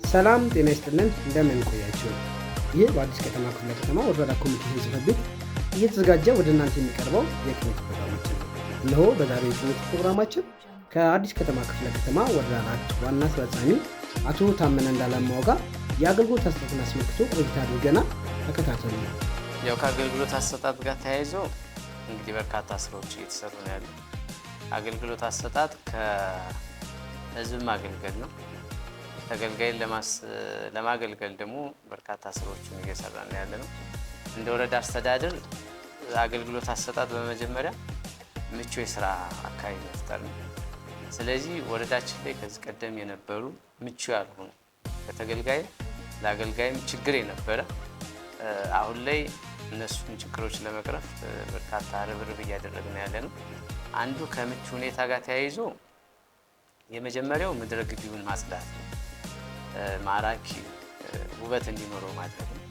ሰላም ጤና ይስጥልን፣ እንደምን ቆያችሁ? ይህ በአዲስ ከተማ ክፍለ ከተማ ወረዳ ኮሚኒኬሽን ጽሕፈት ቤት እየተዘጋጀ ወደ እናንተ የሚቀርበው የቅኝት ፕሮግራማችን ነው። እነሆ በዛሬው የቅኝት ፕሮግራማችን ከአዲስ ከተማ ክፍለ ከተማ ወረዳ 4 ዋና አስፈጻሚ አቶ ታመነ እንዳላማው ጋር የአገልግሎት አሰጣጥን አስመልክቶ ቆይታ አድርገናል። ተከታተሉ። ያው ከአገልግሎት አሰጣጥ ጋር ተያይዞ እንግዲህ በርካታ ስራዎች እየተሰሩ ነው ያሉ። አገልግሎት አሰጣጥ ከህዝብ ማገልገል ነው። ተገልጋይን ለማገልገል ደግሞ በርካታ ስራዎችን እየሰራ ነው ያለ ነው። እንደ ወረዳ አስተዳደር አገልግሎት አሰጣጥ በመጀመሪያ ምቹ የስራ አካባቢ መፍጠር ነው። ስለዚህ ወረዳችን ላይ ከዚህ ቀደም የነበሩ ምቹ ያልሆኑ፣ ለተገልጋይ ለአገልጋይም ችግር የነበረ፣ አሁን ላይ እነሱን ችግሮች ለመቅረፍ በርካታ ርብርብ እያደረግን ያለ ነው። አንዱ ከምቹ ሁኔታ ጋር ተያይዞ የመጀመሪያው ምድረ ግቢውን ማጽዳት ነው። ማራኪ ውበት እንዲኖረው ማድረግ ነው።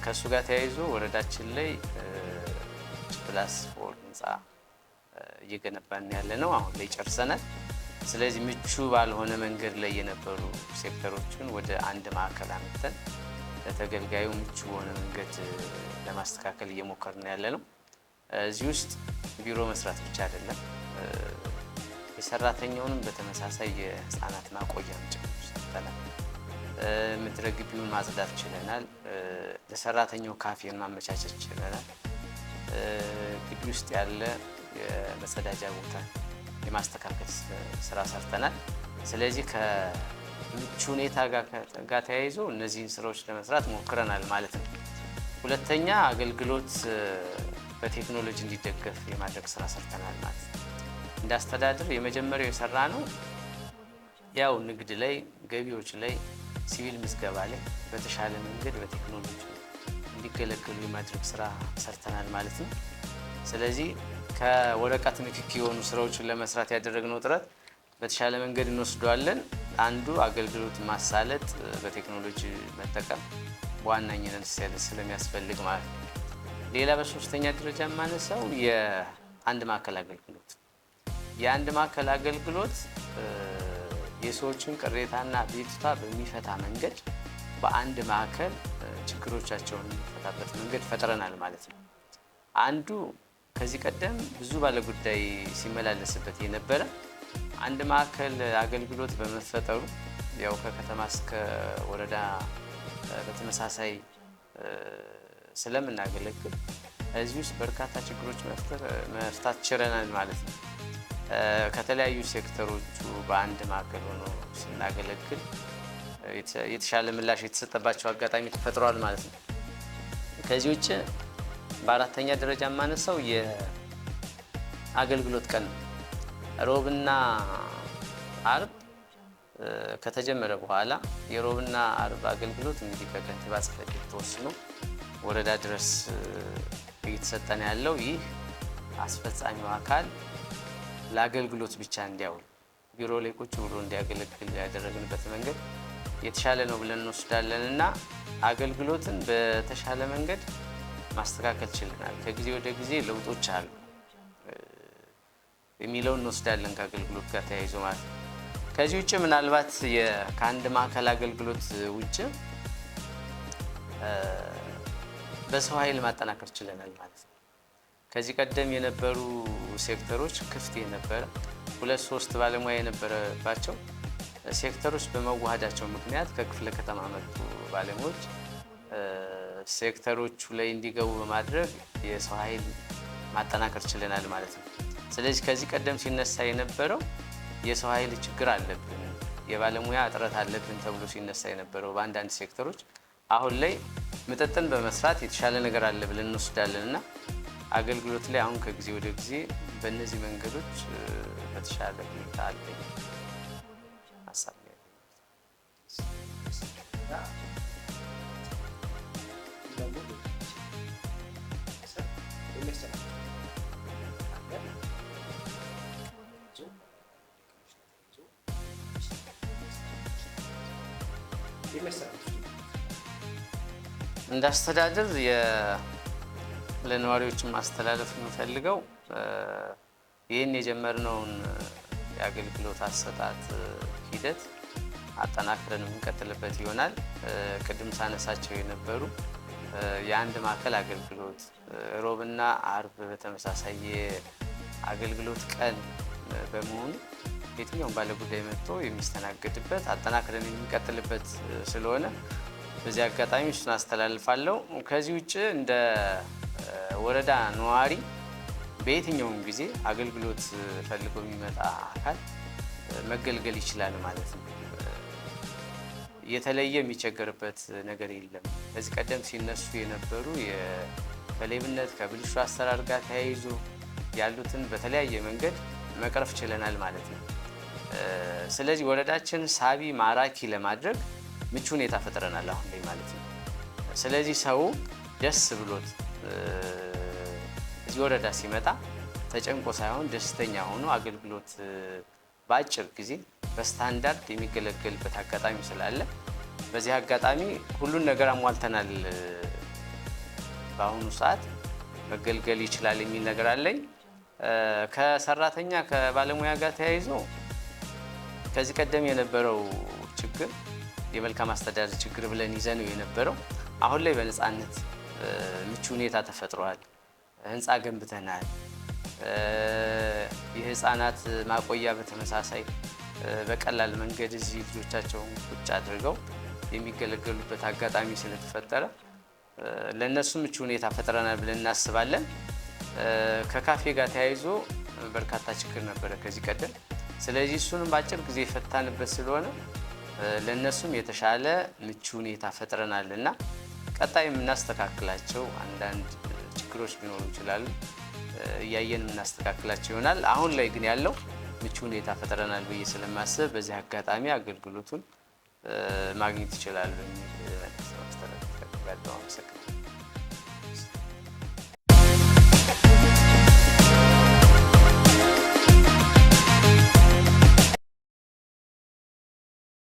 ከእሱ ጋር ተያይዞ ወረዳችን ላይ G+4 ህንፃ እየገነባን ያለ ነው። አሁን ላይ ጨርሰናል። ስለዚህ ምቹ ባልሆነ መንገድ ላይ የነበሩ ሴክተሮችን ወደ አንድ ማዕከል አምጥተን ለተገልጋዩ ምቹ በሆነ መንገድ ለማስተካከል እየሞከርን ያለ ነው። እዚህ ውስጥ ቢሮ መስራት ብቻ አይደለም፣ የሰራተኛውንም በተመሳሳይ የህፃናት ማቆያም ጭምር ሰርተናል። ምድረ ግቢውን ማጽዳት ችለናል። ለሰራተኛው ካፌን ማመቻቸት ችለናል። ግቢ ውስጥ ያለ የመጸዳጃ ቦታ የማስተካከል ስራ ሰርተናል። ስለዚህ ከምቹ ሁኔታ ጋር ተያይዞ እነዚህን ስራዎች ለመስራት ሞክረናል ማለት ነው። ሁለተኛ፣ አገልግሎት በቴክኖሎጂ እንዲደገፍ የማድረግ ስራ ሰርተናል ማለት ነው። እንደ አስተዳደር የመጀመሪያው የሰራነው ያው ንግድ ላይ፣ ገቢዎች ላይ፣ ሲቪል ምዝገባ ላይ በተሻለ መንገድ በቴክኖሎጂ እንዲገለገሉ የማድረግ ስራ ሰርተናል ማለት ነው። ስለዚህ ከወረቀት ንክኪ የሆኑ ስራዎችን ለመስራት ያደረግነው ጥረት በተሻለ መንገድ እንወስደዋለን። አንዱ አገልግሎት ማሳለጥ በቴክኖሎጂ መጠቀም በዋናኝነት ስለሚያስፈልግ ማለት ነው። ሌላ በሶስተኛ ደረጃ የማነሳው የአንድ ማዕከል አገልግሎት። የአንድ ማዕከል አገልግሎት የሰዎችን ቅሬታና አቤቱታ በሚፈታ መንገድ በአንድ ማዕከል ችግሮቻቸውን የሚፈታበት መንገድ ፈጥረናል ማለት ነው። አንዱ ከዚህ ቀደም ብዙ ባለጉዳይ ሲመላለስበት የነበረ አንድ ማዕከል አገልግሎት በመፈጠሩ ያው ከከተማ እስከ ወረዳ በተመሳሳይ ስለምናገለግል እዚህ ውስጥ በርካታ ችግሮች መፍታት ችለናል ማለት ነው። ከተለያዩ ሴክተሮቹ በአንድ ማዕከል ሆኖ ስናገለግል የተሻለ ምላሽ የተሰጠባቸው አጋጣሚ ተፈጥሯል ማለት ነው። ከዚህ ውጭ በአራተኛ ደረጃ የማነሳው የአገልግሎት ቀን ነው። ሮብና አርብ ከተጀመረ በኋላ የሮብና አርብ አገልግሎት እንግዲህ ከከንቲባ ጽሕፈት ቤት ተወስኖ ወረዳ ድረስ እየተሰጠን ያለው፣ ይህ አስፈጻሚው አካል ለአገልግሎት ብቻ እንዲያውል፣ ቢሮ ላይ ቁጭ ብሎ እንዲያገለግል ያደረግንበት መንገድ የተሻለ ነው ብለን እንወስዳለን እና አገልግሎትን በተሻለ መንገድ ማስተካከል ችለናል። ከጊዜ ወደ ጊዜ ለውጦች አሉ የሚለውን እንወስዳለን ከአገልግሎት ጋር ተያይዞ ማለት ነው። ከዚህ ውጭ ምናልባት ከአንድ ማዕከል አገልግሎት ውጭ በሰው ኃይል ማጠናከር ችለናል ማለት ነው። ከዚህ ቀደም የነበሩ ሴክተሮች ክፍት የነበረ፣ ሁለት ሶስት ባለሙያ የነበረባቸው ሴክተሮች በመዋሃዳቸው ምክንያት ከክፍለ ከተማ መጡ ባለሙያዎች ሴክተሮቹ ላይ እንዲገቡ በማድረግ የሰው ኃይል ማጠናከር ችለናል ማለት ነው። ስለዚህ ከዚህ ቀደም ሲነሳ የነበረው የሰው ኃይል ችግር አለብን፣ የባለሙያ እጥረት አለብን ተብሎ ሲነሳ የነበረው በአንዳንድ ሴክተሮች አሁን ላይ ምጥጥን በመስራት የተሻለ ነገር አለ ብለን እንወስዳለን እና አገልግሎት ላይ አሁን ከጊዜ ወደ ጊዜ በእነዚህ መንገዶች በተሻለ ሁኔታ አለ ሀሳብ ነው ያለኝ። ደግሞ የሚያስተላልፍ አለ ይዞ ይዞ የሚያስተላልፍ እንደ አስተዳደር ለነዋሪዎችን ማስተላለፍ የምፈልገው ይህን የጀመርነውን የአገልግሎት አሰጣጥ ሂደት አጠናክረን የምንቀጥልበት ይሆናል። ቅድም ሳነሳቸው የነበሩ የአንድ ማዕከል አገልግሎት፣ ሮብና አርብ በተመሳሳይ የአገልግሎት ቀን በመሆኑ የትኛውም ባለጉዳይ መጥቶ የሚስተናገድበት አጠናክረን የምንቀጥልበት ስለሆነ በዚህ አጋጣሚ እሱን አስተላልፋለሁ። ከዚህ ውጭ እንደ ወረዳ ነዋሪ በየትኛውም ጊዜ አገልግሎት ፈልጎ የሚመጣ አካል መገልገል ይችላል ማለት ነው። የተለየ የሚቸገርበት ነገር የለም። ከዚህ ቀደም ሲነሱ የነበሩ ከሌብነት፣ ከብልሹ አሰራር ጋር ተያይዞ ያሉትን በተለያየ መንገድ መቅረፍ ችለናል ማለት ነው። ስለዚህ ወረዳችን ሳቢ ማራኪ ለማድረግ ምቹ ሁኔታ ፈጥረናል አሁን ላይ ማለት ነው። ስለዚህ ሰው ደስ ብሎት እዚህ ወረዳ ሲመጣ ተጨንቆ ሳይሆን ደስተኛ ሆኖ አገልግሎት በአጭር ጊዜ በስታንዳርድ የሚገለገልበት አጋጣሚ ስላለ በዚህ አጋጣሚ ሁሉን ነገር አሟልተናል። በአሁኑ ሰዓት መገልገል ይችላል የሚል ነገር አለኝ። ከሰራተኛ ከባለሙያ ጋር ተያይዞ ከዚህ ቀደም የነበረው ችግር የመልካም አስተዳደር ችግር ብለን ይዘነው የነበረው አሁን ላይ በነፃነት ምቹ ሁኔታ ተፈጥሯል። ህንፃ ገንብተናል። የህፃናት ማቆያ በተመሳሳይ በቀላል መንገድ እዚህ ልጆቻቸውን ቁጭ አድርገው የሚገለገሉበት አጋጣሚ ስለተፈጠረ ለእነሱ ምቹ ሁኔታ ፈጥረናል ብለን እናስባለን። ከካፌ ጋር ተያይዞ በርካታ ችግር ነበረ ከዚህ ቀደም። ስለዚህ እሱንም በአጭር ጊዜ የፈታንበት ስለሆነ ለእነሱም የተሻለ ምቹ ሁኔታ ፈጥረናል እና ቀጣይ የምናስተካክላቸው አንዳንድ ችግሮች ሊኖሩ ይችላሉ፣ እያየን የምናስተካክላቸው ይሆናል። አሁን ላይ ግን ያለው ምቹ ሁኔታ ፈጥረናል ብዬ ስለማስብ በዚህ አጋጣሚ አገልግሎቱን ማግኘት ይችላሉ የሚል መልዕክት ማስተላለፍ።